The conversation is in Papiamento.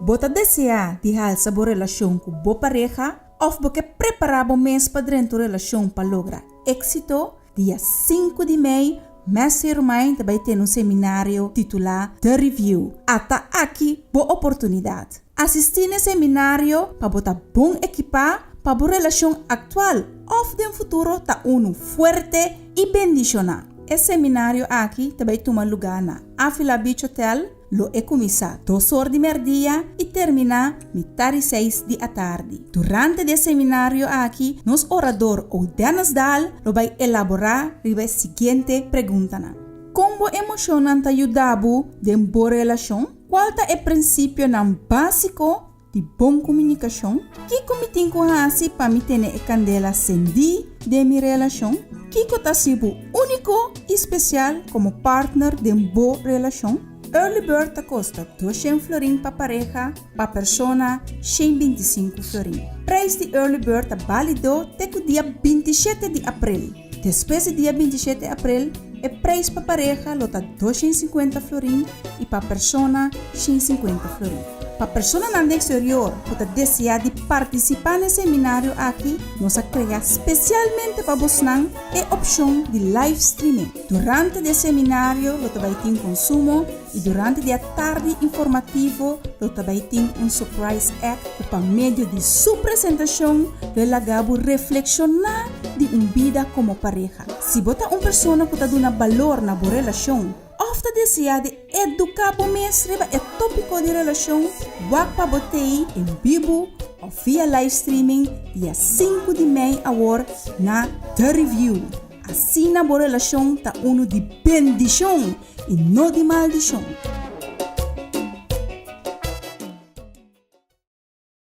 Bo ta deseá di halsa bo relashon ku bo pareha òf bo ke prepará bo mes pa drenta un relashon pa logra éksito? Dia sinku di mei, Mercy Romein ta bai tene un seminario titulá The Review. Ata aki bo oportunidat! Asistí n'e seminario pa bo ta bon ekipá pa bo relashon aktual òf den futuro ta unu fuerte i bendishoná. E seminario aki ta bai tuma lugá na Avila Beach Hotel, Lo e kuminsá dos or di mèrdia i terminá mitar di seis di atardi. Durante di e seminario aki nos orador O. Dennis Dahl lo bai elaborá riba e siguiente preguntanan. Kon bo emoshonnan ta yuda bo den bo relashon? Kual ta e prinsipionan básiko Di bon komunikashon? Kiko mi tin ku hasi pa mi tene e kandela sendí den mi relashon? Kiko ta hasi bo úniko i spesial komo partner den bo relashon? Early bird ta kosta doshen florin pa pareha, pa persona shen bintisinku florin. Preis di early bird ta bálido te ku dia bintishete di aprel. Despues di dia bintishete aprel, e preis pa pareha lo ta 250 florin i pa persona 150 florin. Pa personanan den eksterior ku ta deseá di partisipá na e seminario aki, nos a krea spesialmente pa bosnan e opshon di live streaming. Durante di e seminario lo ta bai tin konsumo i durante di e atardi informativo lo ta bai tin un surprise act ku pa medio di su presentashon lo e laga bo reflekshoná di un bida komo pareha. Si bo ta un persona ku ta duna balor na bo relashon òf ta deseá di eduká bo mes riba e tópiko di relashon, wak pa bo tei en bibu òf via live streaming dia sinku di mei awor na The Review. Asina bo relashon ta unu di bendishon i no di maldishon.